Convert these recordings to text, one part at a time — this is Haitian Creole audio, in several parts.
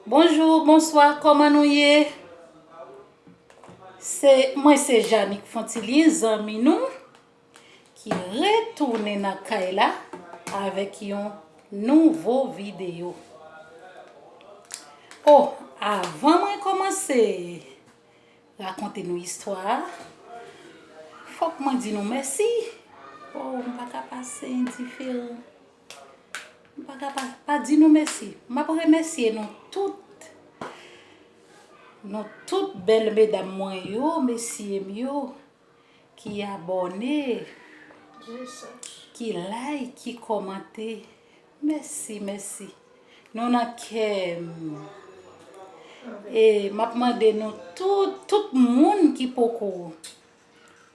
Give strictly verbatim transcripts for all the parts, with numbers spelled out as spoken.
Bonjou, bonswa, kòman nou ye? Se, mwen se Janique Fontilien, zanmi nou, ki retounen nan kay la avèk yon nouvo videyo. Oh, avan mwen kòmanse rakonte nou istwa a, fòk mwen di nou mèsi. Oh, m pa ka pase endiferan. M pa ka pa, pa di nou mèsi. M ap remèsye nou tout. Nou tout bèl medam mwen yo, mesye m yo, ki abòne, ki like, ki kòmante. Mèsi, mèsi. Nou nan kè m. E m ap mande nou tout, tout moun ki poko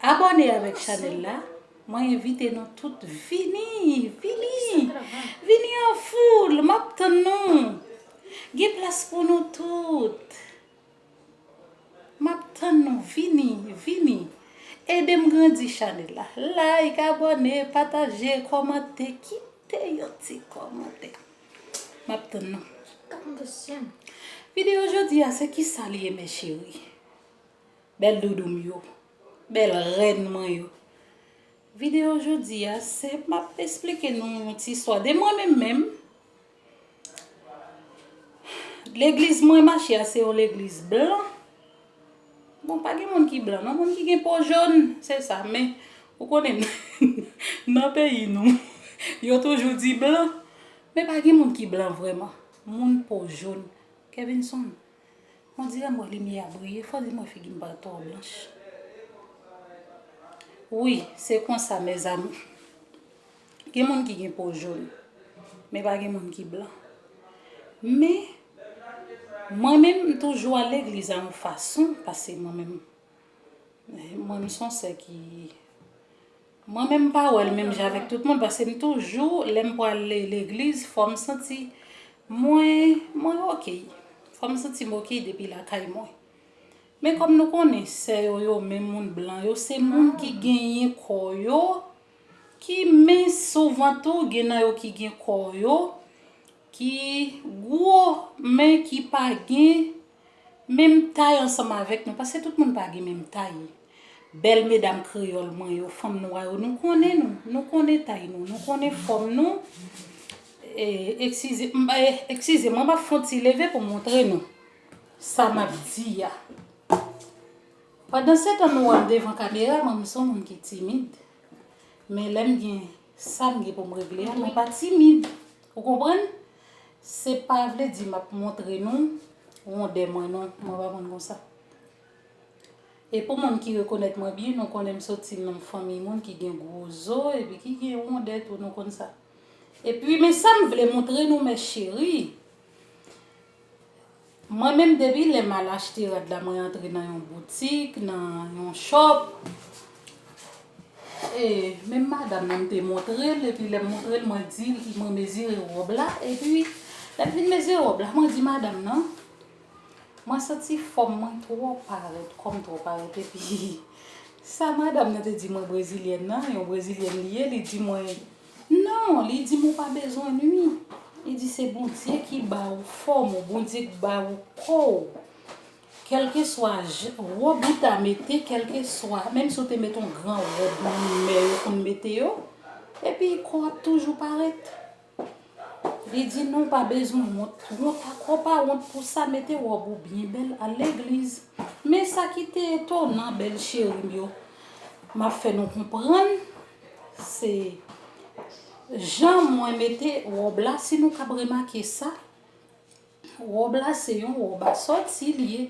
abòne avèk chanèl la, mwen envite nou tout vini, vini, vini an foul, m ap tann nou. Gen plas pou nou tout. M ap tann nou, vini, vini. Ede m grandi chanèl la. Like, abòne, pataje, kòmante, kite yon ti kòmantè. M ap tann nou. Videyo jodi a, se kisa li ye, mes chéries? Bèl doudou m yo, bèl rèn mwen yo. Videyo jodi a, se m ap esplike nou yon ti istwa de mwen menm menm. Legliz mwen mache a, se yon legliz blan. Bon, pa gen moun ki blan, non, moun ki gen po jòn, se sa, men ou konnen, nan peyi nou, yo toujou di blan, men pa gen moun ki blan vrèman. Moun po jòn. Kevinson, on dirè m wè limyè a briye, fò di mwen figi m pa twò blanch. Wi, se konsa, mezanmi. Gen moun ki gen po jòn, men pa gen moun ki blan. Men, mwen menm, m toujou al legliz a yon fason, paske mwen menm, mwen, m se yon sè ki, mwen menm, m pa wè l menm jan avèk tout moun, paske m toujou, lè m pral le-, legliz, fò m santi mwen, mwen oke. Fò m santi m oke depi lakay mwen. Men kòm nou konnen, sè yo, yo menm moun blan yo, se moun ki genyen kò yo, ki, men souvan tou, gen nan yo ki gen kò yo, ki gwo, men ki pa gen menm tay ansanm avèk nou, paske tout moun pa gen menm tay. Bèl medam kreyòl mwen yo, fanm nwa yo, nou konnen nou, nou konnen tay nou, nou konnen fòm nou. E, eskize, m, e, eskize, mwen m ap fè yon ti leve pou montre nou sa m ap di a. Pandansetan nou wè m devan kamera, mwen, m se yon moun ki timid. Men lè m gen sa m gen pou m regle a, mwen pa timid. Ou konprann? Se pa vle di m ap montre nou wondè mwen, non. Mwen pa konn konsa. E pou moun ki rekonèt mwen byen, nou konnen m soti nan fanmi moun ki gen gwo zo, epi ki gen wondè tou, nou konn sa. Epi, men sa m vle montre nou, mes chéries. Mwen menm, depi lè m al achte rad la, mwen antre nan yon boutik, nan yon shop. E menm madanm nan, m te montre l, epi lè m montre l, mwen di l, mwen mezire wòb la, epi lè m fin mezire wòb la, mwen di madanm nan, mwen santi fòm mwen twò parèt, kò m twò parèt, epi sa madanm nan te di mwen brezilyèn nan, yon brezilyèn li ye, li di mwen, non, li di m ou pa bezwen nwi. Li di se Bondye ki ba ou fòm ou, Bondye ki ba ou kò w. Kèlkeswa j-, wòb ou ta mete, kèlkeswa, menm si w te mete yon gran wòb mè yo konn mete yo, epi kò w ap toujou parèt. Li di non, pa bezwen wont. Wont, kò w pa wont pou sa, mete wòb ou byen bèl, al legliz. Men sa ki te etonan, bèl cheri m yo, m ap fè nou konprann, se jan mwen mete wòb la, si nou kab remake sa, wòb la se yon wòb asòti li ye.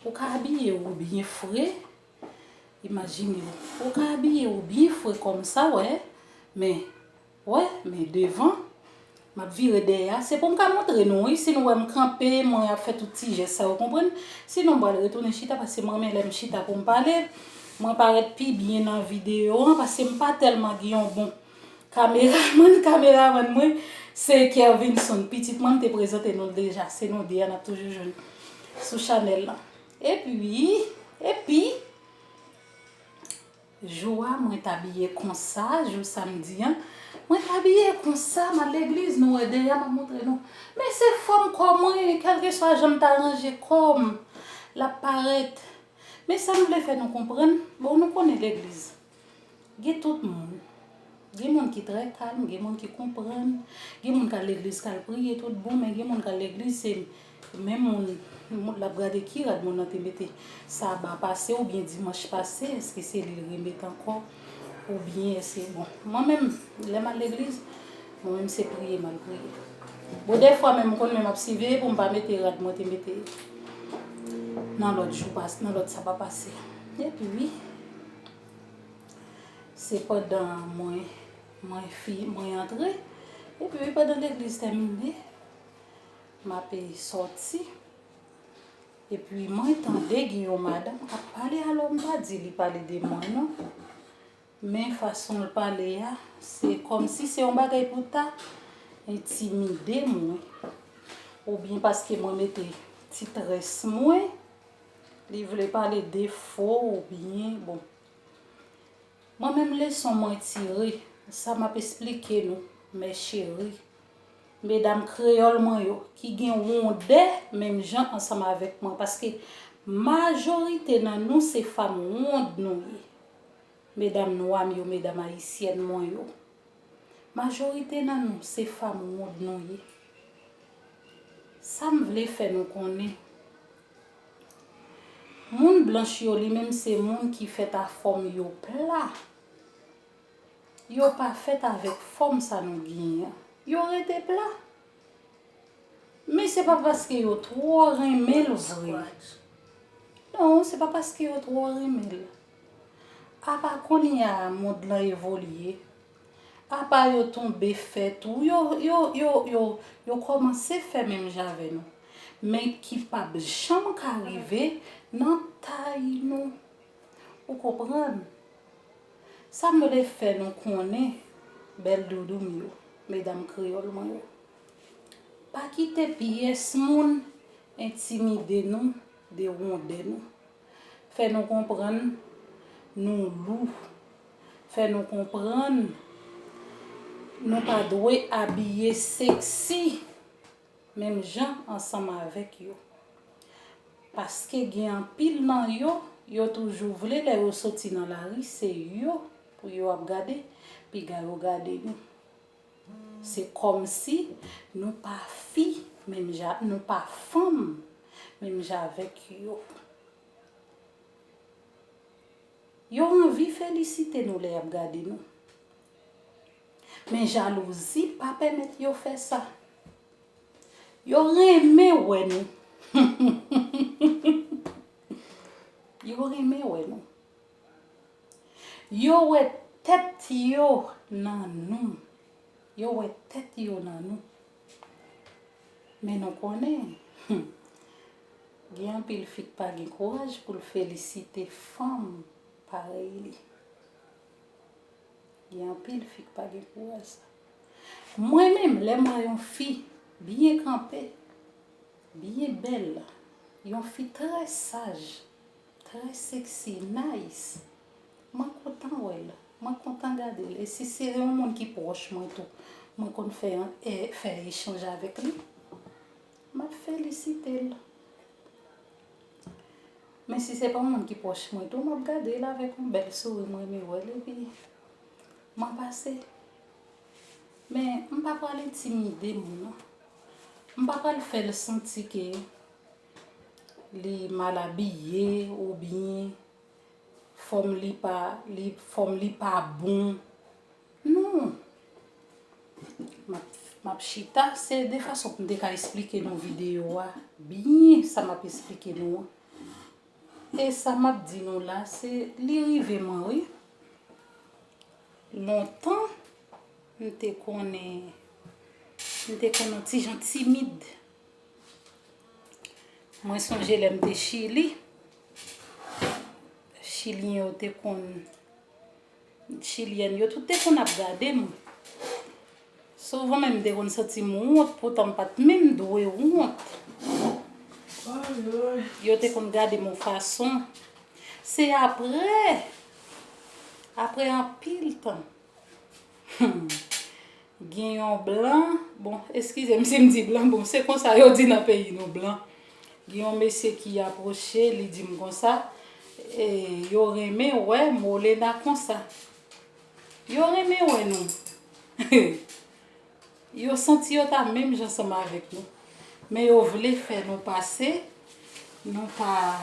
Ou ka abiye w byen fre. Imajine w. Ou ka abiye w byen fre kòmsa, wè. Men, wè, men devan. M ap vire dèyè a. Se pou m ka montre nou, wi. Si nou wè m kanpe, mwen ap fè tout ti jès sa, ou konprann? Sinon, m pral retounen chita, paske mwen renmen lè m chita pou m pale. Mwen parèt pi byen nan videyo an, paske m pa tèlman gen yon bon kameramann. Kameramann mwen, se Kervinson. Pitit mwen, m te prezante nou l deja. Se nou de a n ap toujou jwenn sou chanèl lan. Epi, epi, jou a, mwen t abiye konsa, jou samdi an. Mwen abiye konsa, m al legliz, nou wè dèyè m ap montre nou. Men se fòm kò mwen, kèlkeswa jan m ta ranje kò m, l ap parèt. Men sa m vle fè nou konprann, bon, nou konnen legliz. Gen tout moun. Gen moun ki trè kalm, gen moun ki konprann, gen moun k al legliz k al priye tout bon, men gen moun k al legliz se menm moun, moun l ap gade ki rad moun nan te mete saba pase oubyen dimanch pase, èske se li l remete ankò oubyen èske, bon, mwen menm, lè m al legliz, mwen menm se priye m al priye. Bon, dèfwa menm m konn menm ap siveye pou m pa mete rad mwen te mete nan lòt jou pas, nan lòt saba pase. Epi wi, se pandan mwen, mwen fi, mwen antre, epi wi, pandan legliz tèmine, m ape sòti. Epi mwen tande gen yon madanm k ap pale, alò m pa di li pale de mwen non. Men fason l pale a, se kòmsi se yon bagay pou ta entimide mwen. Oubyen paske mwen mete ti très mwen, li vle pale defo oubyen, bon. Mwen menm leson mwen tire, sa m ap esplike nou, mes chéries, medam kreyòl mwen yo, ki gen wondè menm jan ansanm avèk mwen, paske majorite nan nou se fanm wond nou ye. Medam nwa m yo, medam ayisyèn mwen yo. Majorite nan nou se fanm wond nou ye. Sa m vle fè nou konnen, moun blanch yo, li menm se moun ki fèt a fòm yo pla. Yo pa fèt avèk fòm sa nou genyen an. Yo rete pla. Men se pa paske yo twò renmen l vre. Non, se pa paske yo twò renmen l. Apa kounye a mond lan evolye. Apa yo tonbe fè tou. Yo, yo, yo, yo, yo kòmanse fè menm jan avè nou. Men ki p ap janm ka rive nan tay nou. Ou konprann? Sa m vle fè nou konnen, bèl doudou m yo, medam kreyòl mwen yo. Pa kite pyès moun entimide nou de wondè nou. Fè nou konprann nou lou. Fè nou konprann nou pa dwe abiye seksi menm jan ansanm avèk yo. Paske gen anpil nan yo, yo toujou vle lè yo soti nan lari, se yo pou yo ap gade, piga yo gade nou. Se kòmsi nou pa fi menm jan, nou pa fanm menm jan avèk yo. Yo anvi felisite nou lè y ap gade nou. Men jalouzi pa pèmèt yo fè sa. Yo renmen wè nou. Yo renmen wè nou. Yo wè tèt yo nan nou. Yo wè tèt yo nan nou. Men nou konnen, gen anpil fi k pa gen kouraj pou l felisite fanm parèy li. Gen anpil fi k pa gen kouraj sa. Mwen menm, lè m wè yon fi byen kanpe, byen bèl, yon fi trè saj, trè seksi, nice, mwen kontan wè l, mwen kontan gade l. E si se yon moun ki pwòch mwen tou, mwen konn fè, fè echanj avèk li, m ap felisite l. Men si se pa yon moun ki pwòch mwen tou, m ap gade l avèk yon bèl souri, m renmen wè l, epi m ap pase. Men m pa pral entimide moun nan. M pa pral fè l santi ke li mal abiye oubyen fòm li pa, li, fòm li pa bon. Non. M ap, m ap chita, se de fason pou m te ka esplike nou videyo a byen, sa m ap esplike nou an. E sa m ap di nou la, se li rive mwen, wi. Lontan, m te konnen, m te konnen yon ti jan timid. Mwen sonje lè m te Chili, Chilyen yo te konn, Chilyèn yo tout te konn ap gade m. Souvan menm m te konn santi m wont, poutan m pa t menm dwe wont. Yo te konn gade m yon fason. Se apre, apre anpil tan, hmm, Gen yon blan, bon, eskize m si m di blan, bon, se konsa yo di nan peyi nou, blan. Gen yon mesye ki apwoche, li di m konsa, e, yo renmen wè Molena konsa. Yo renmen wè nou. Yo santi yo ta menm jan ansanm avèk nou. Men yo vle fè nou pase, nou pa,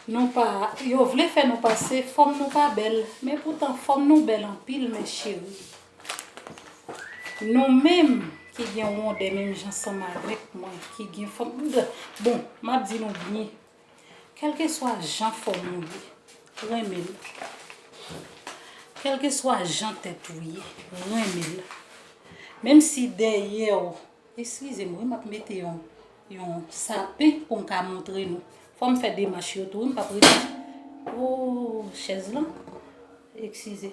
nou pa, yo vle fè nou pase, fòm nou pa bèl. Men poutan, fòm nou bèl anpil, mes chéries. Nou menm ki gen wondè menm jan ansanm avèk mwen, ki gen fòm, bon, m ap di nou byen. Kèlkeswa jan fòm ou ye, renmen l. Kèlkeswa jan tèt ou ye, renmen l. Menm si dèyè w, eskize m wi, m ap mete yon, yon sapen pou m ka montre nou. Fò m fè demach yo tou wi, m p ap rete. Oh, chèz lan. Eskize.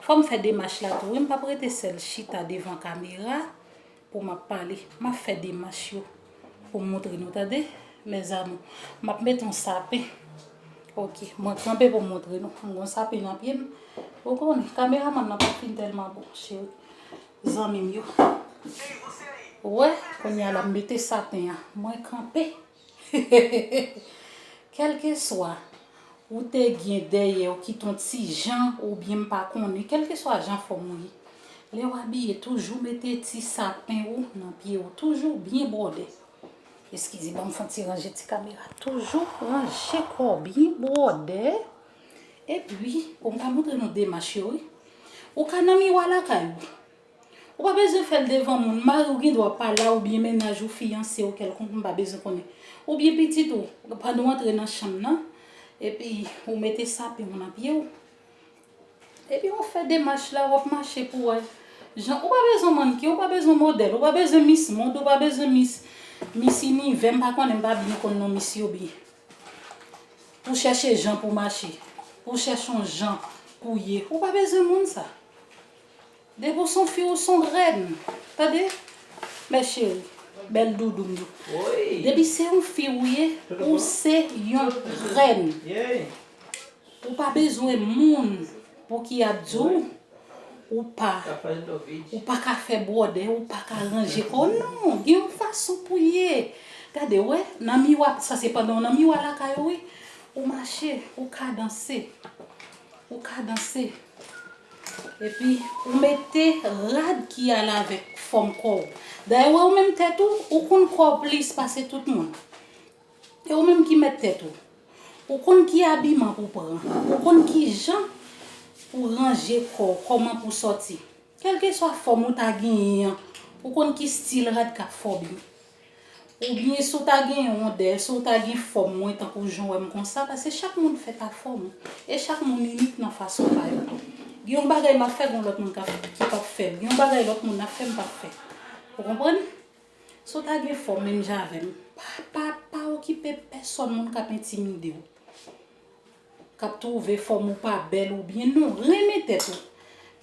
Fò m fè demach la tou wi, m p ap rete sèl chita devan kamera pou m ap pale. M ap fè demach yo pou m montre nou, tande, mes amours. M ap mete yon sapen. Ok, mwen kanpe pou m montre nou. M gon sapen nan pye m. Ou konnen, kameramann nan pa fin tèlman bon, cheri. Zanmi m yo. Ou wè, kounye a la m mete sapen an. Mwen kanpe. Kèlkeswa ou te gen dèyè w ki t on ti jan oubyen m pa konnen, kèlkeswa jan fòm ou ye, lè w abiye, toujou mete ti sapen ou nan pye w, toujou byen bwòdè. Eskize, ban m fè on ti ranje ti kamera. Toujou ranje kò w byen bwòdè. Epi, bon, m ka montre nou demach yo, wi. Ou ka nan miwa lakay ou. Ou pa bezwen fè l devan moun. Mari w gen dwa pa la oubyen mennaj ou, fiyanse w kèlkonk, m pa bezwen konnen. Oubyen pitit ou, pandan w antre nan chanm nan, epi ou mete sapen w nan pye w. Epi w ap fè demach la, w ap mache pou wè. Jan, ou pa bezwen mannken, ou pa bezwen modèl, ou pa bezwen Miss Monde, ou pa bezwen Miss, Miss Univers, m pa konnen, m pa byen konn non Miss yo byen. Pou chèche jan pou mache, pou chèche yon jan pou ye. Ou pa bezwen moun sa. Depi w se yon fi, ou se yon rèn. Tande? Mes chéries, bèl doudoun yo. Depi se yon fi ou ye, ou se yon rèn. Ou pa bezwen moun pou ki ap di w, ou pa, ou pa ka fè bwòdè, ou pa ka ranje kò w. Non, gen yon fason pou ye. Gade, wè, nan miwa, sa se pandan w nan miwa lakay ou, wi. Ou mache, ou kadanse. Ou kadanse. Epi, ou mete rad ki ale avèk fòm kò w. Dayè, wè, ou menm tèt ou, ou konn kò w plis pase tout moun. E ou menm ki mèt tèt ou. Ou konn ki abiman pou pran. Ou konn ki jan pou ranje kò w, kòman pou sòti. Kèlkeswa fòm ou ta genyen an, ou konn ki stil rad k ap fè w byen. Oubyen si w ta gen wondè, si w ta gen fòm mwen tankou jan w wè m konsa, paske chak moun fèt a fòm. E chak moun inik nan fason pa yo. Gen yon bagay m ap fè, gen yon lòt moun k ap, ki p ap fè l. Gen yon bagay lòt moun ap fè, m p ap fè. Ou konprann? Si w ta gen fòm menm jan avè m, pa, pa, pa okipe pèsòn moun k ap entimide w, k ap twouve fòm ou pa bèl oubyen non, renmen tèt ou.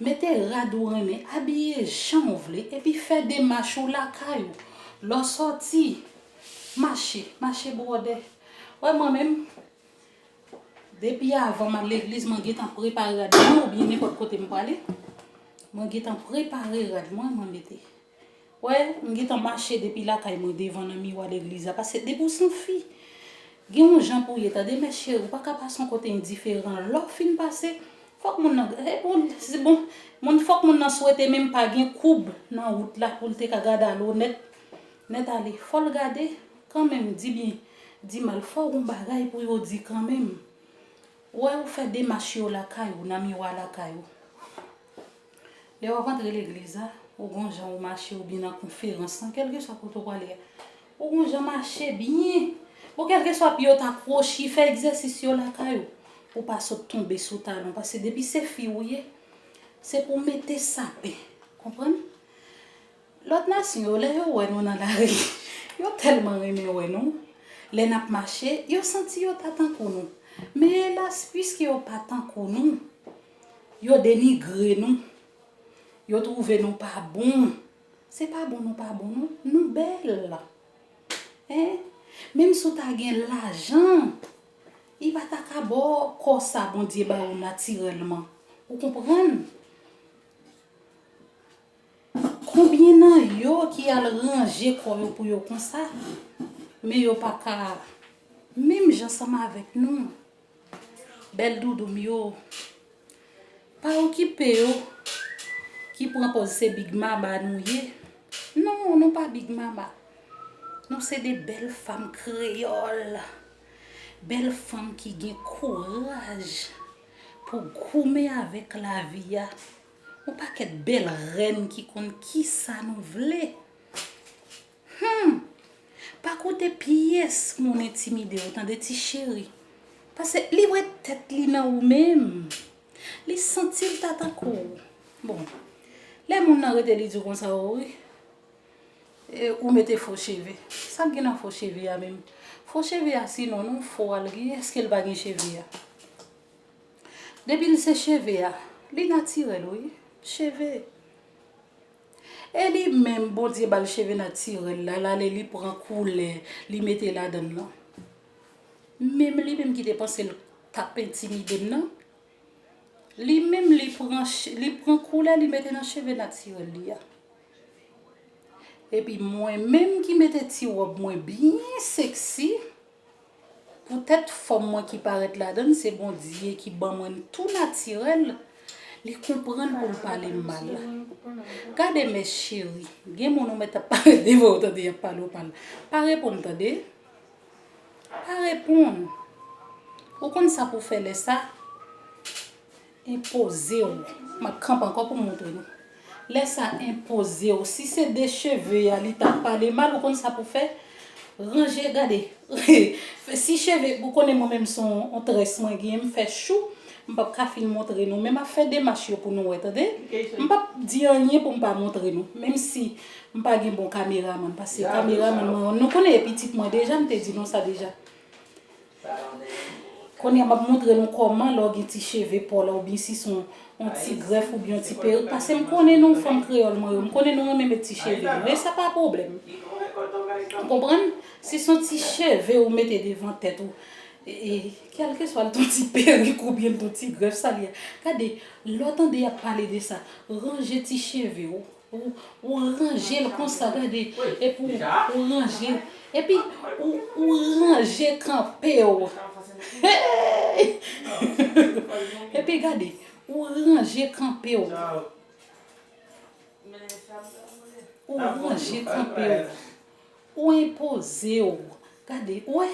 Mete rad ou renmen, abiye jan w vle, epi fè demach ou lakay ou. Lè w sòti, mache, mache bwòdè. Wè mwen menm, depi avan m al legliz, mwen gentan prepare rad mwen oubyen nenpòt kote m prale. Mwen gentan prepare rad mwen, mwen mete. Wè, m gentan mache depi lakay mwen devan nan miwa legliz la. Paske depi w se yon fi, gen yon jan pou w ye, tande, mes chéries, ou pa ka pase yon kote endiferan. Lè w fin pase, fòk moun nan, e bon, se bon, moun, fòk moun nan swete menm pa gen koub nan wout la pou l te ka gade ale w nèt, nèt ale. Fò l gade kanmenm, di byen, di mal, fò w gon bagay pou yo di kanmenm. Wè, ou fè demach yo lakay ou, nan miwa lakay ou. Lè w ap antre legliz la, ou gon jan ou mache oubyen nan konferans lan, kèlkeswa kote w prale a, ou gon jan mache byen. Bon, kèlkeswa pye w ta kwochi, fè egzèsis yo lakay ou, pou w pa sot tonbe sou talon. Paske depi se fi ou ye, se pou w mete sapen. Konprann? Lòt nasyon yo, lè yo wè nou nan lari, yo tèlman renmen wè nou. Lè n ap mache, yo santi yo ta tankou nou. Men elas, piske yo pa tankou nou, yo denigre nou. Yo twouve nou pa bon. Se pa bon nou pa bon, non. Nou bèl. Hein? Menm si w ta gen lajan, li pa ta ka ba w kò sa Bondye ba ou natirèlman. Ou konprann? Nan yo ki al ranje kò yo pou yo konsa, men yo pa ka menm jan ansanm avèk nou. Bèl doudoum yo, pa okipe yo ki pran pòz se Big Mama nou ye. Non, nou pa Big Mama. Nou se de bèl fanm kreyòl. Bèl fanm ki gen kouraj pou goumen avèk lavi a. Yon pakèt bèl rèn ki konn kisa nou vle. Hmm. Pa koute pyès moun entimide w, tande ti cheri. Paske li wè tèt li nan ou menm. Li santi l ta tankou w. Bon, lè moun nan rete li di w konsa, o wi, e, ou mete fo cheve. Sa k gen nan fo cheve a menm? Fo cheve a, sinon, non, fo a l gen, èske l pa gen cheve a? Depi l se cheve a, li natirèl, wi. Cheve. E li menm, Bondye ba l cheve natirèl la, l ale li pran koulè, li mete ladan l lan. Menm li menm ki te panse l t ap entimide m nan, li menm li pran ch-, li pran koulè, li mete nan cheve natirèl li a. Epi mwen menm ki mete ti wòb mwen byen seksi, poutèt fòm mwen ki parèt ladan l, se Bondye ki ban mwen l tou natirèl, li konprann pou l pale m mal. Gade, mès cheri, gen moun ou mèt ap parèt devan w, tande, y ap pale w mal. Pa reponn, tande. Pa reponn. Ou konn sa pou fè lè sa? Enpoze w. M ap kanpe ankò pou m montre nou. Lè sa, enpoze w. Si se de cheve a li t ap pale mal, ou konn sa pou fè? Ranje, gade. Si cheve, ou konnen mwen menm se yon, yon très mwen genyen, m fè chou, m p ap ka fin montre nou. Men m ap fè demach yo pou nou wè, tande? M p ap di anyen pou m pa montre nou. Menm si m pa gen bon kameramann, paske kameramann mwen, nou konnen e pitit mwen deja, m te di nou sa deja. Kounye a, m ap montre nou kòman lè w gen ti cheve pa w la, oubyen si se yon, yon ti grèf oubyen yon ti perik, paske m konnen nou, fanm kreyòl mwen yo, m konnen nou renmen met ti cheve nou, e sa pa pwoblèm. Ou konprann? Si se yon ti cheve ou mete devan tèt ou, e, e, kèlkeswa l t yon ti perik oubyen l t yon ti grèf, sa l ye a. Gade, lè w tande y ap pale de sa, ranje ti cheve w. Ou, ou ranje l konsa, gade. Epi ou, ou ranje l. Epi ou, ou ranje kanpe w. Hey! Epi gade, ou ranje kanpe w. Ou ranje kanpe w. Ou enpoze w. Gade, ou wè?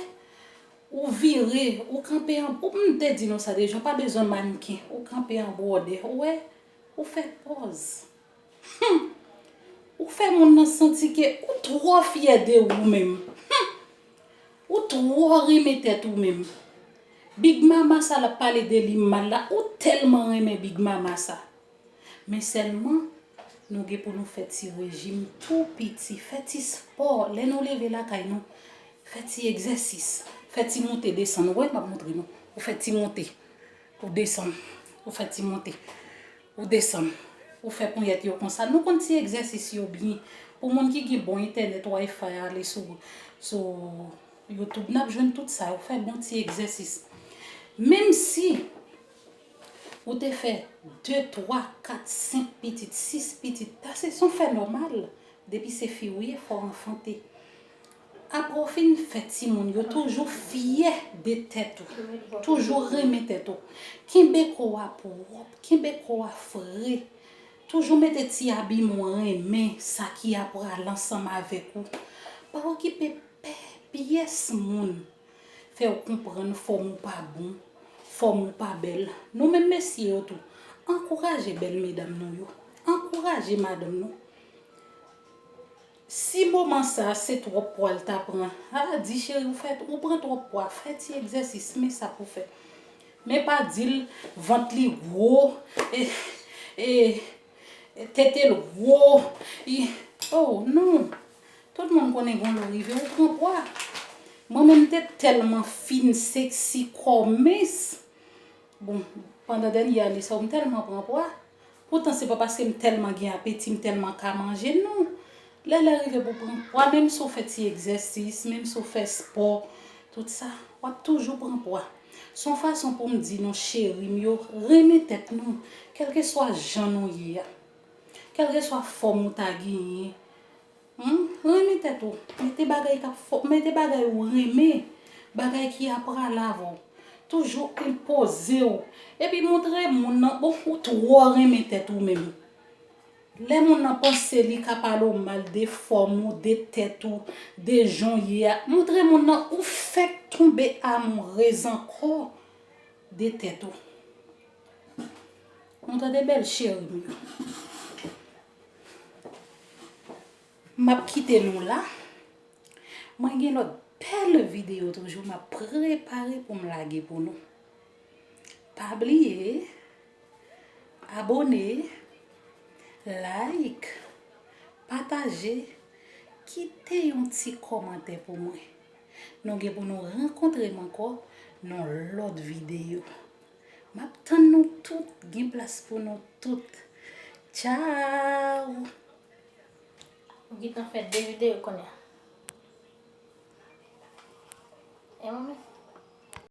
Ou vire, ou kanpe an, ou, m te di nou sa deja, ou pa bezwen mannequin. Ou kanpe an bwòdè, ou wè? Ou fè pòz. Hmm! Ou fè moun nan santi ke ou twò fyè de ou menm. Hmm! Ou twò renmen tèt ou menm. Big Mama sa l ap pale de li mal la, ou tèlman renmen Big Mama sa. Men sèlman, nou gen pou nou fè ti rejim tou piti, fè ti spò. Lè nou leve lakay nou, fè ti egzèsis, fè ti moute desann. Ou wè, m ap montre nou. Ou fè ti moute, ou desann, ou fè ti moute. Ou desann, ou fè ponyèt yo konsa. Nou konn ti egzèsis yo byen. Pou moun ki gen bon entènèt, Wi-Fi, ale sou, sou YouTube, n ap jwenn tout sa. Ou fè bon ti egzèsis. Menm si ou te fè de, twa, kat, senk pitit, sis pitit, paske se yon fè nòmal. Depi se fi ou ye, fò w anfante. Apre w fin fè timoun yo, toujou fyè de tèt ou. Toujou renmen tèt ou. Kenbe kò w a pwòp, kenbe kò w a fre. Toujou mete ti abiman w renmen, sa ki ap prale ansanm avèk ou. Pa okipe pè pyès moun fè w konprann fòm ou pa bon, fòm ou pa bèl. Nou menm mesye yo tou, ankouraje bèl medam nou yo. Ankouraje madanm nou. Si moman sa a se twòp pwa l ta pran, a, di cheri, ou fè, ou pran twòp pwa, fè ti egzèsis, men sa pou fè. Men pa di l vant li gwo, e, e, tete l gwo, i, oh, non. Tout moun konnen gon lè w rive, ou pran pwa. Mwen menm, m te tèlman fin, seksi, kòmens. Bon, pandan dènye ane sa yo, m tèlman pran pwa. Poutan, se pa paske m tèlman gen apeti, m tèlman ka manje, non. Lè lè rive pou pran pwa, menm si w fè ti egzèsis, menm si w fè spò, tout sa, w ap toujou pran pwa. Se yon fason pou m di nou, cheri m yo, renmen tèt nou, kèlkeswa jan nou ye a. Kèlkeswa fòm ou ta genyen, Hmm? Renmen tèt ou. Mete bagay k ap fè w, mete bagay ou renmen, bagay ki ap prale avè w. Toujou enpoze w. Epi montre moun nan, bon, ou twò renmen tèt ou menm. Lè moun nan panse li ka pale w mal de fòm ou, de tèt ou, de jan w ye a, montre moun nan ou fèk tonbe amourez ankò de tèt ou. Nou tande bèl cheri m yo. M ap kite nou la. Mwen gen lòt bèl videyo toujou m ap prepare pou m lage pou nou. Pa bliye abòne, like, pataje, kite yon ti kòmantè pou mwen. Nou gen pou nou rankontre m ankò nan lòt videyo. M ap tann nou tout, gen plas pou nou tout. Tchao! Ou gentan fè de videyo kounye a. E mwen menm